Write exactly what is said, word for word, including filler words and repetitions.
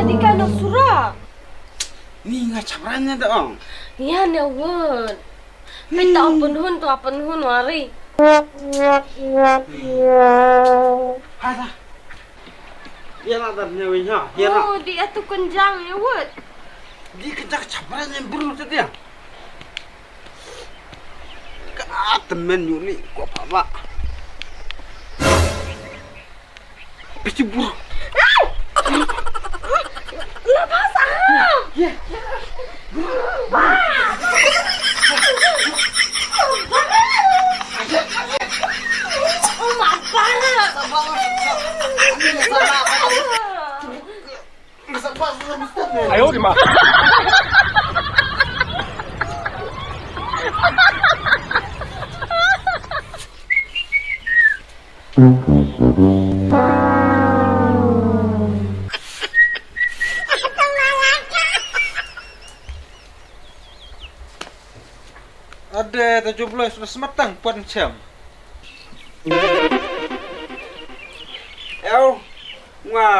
Tika no sura. Ni nga chapran ne da ong. Ya ne word. Pita open hun to open hun wari. Hada. Ya la dar ne wi ha. Ya la. Oh, di atu kenjang ya word. Di kenjang chapran ne bru tu dia. Ka temen nyuli ko papa. Piti bur. Lepas ah. Ya. Ayo, di ma. Ade, ta jublo sudah sematang puan siam. Ew, nga.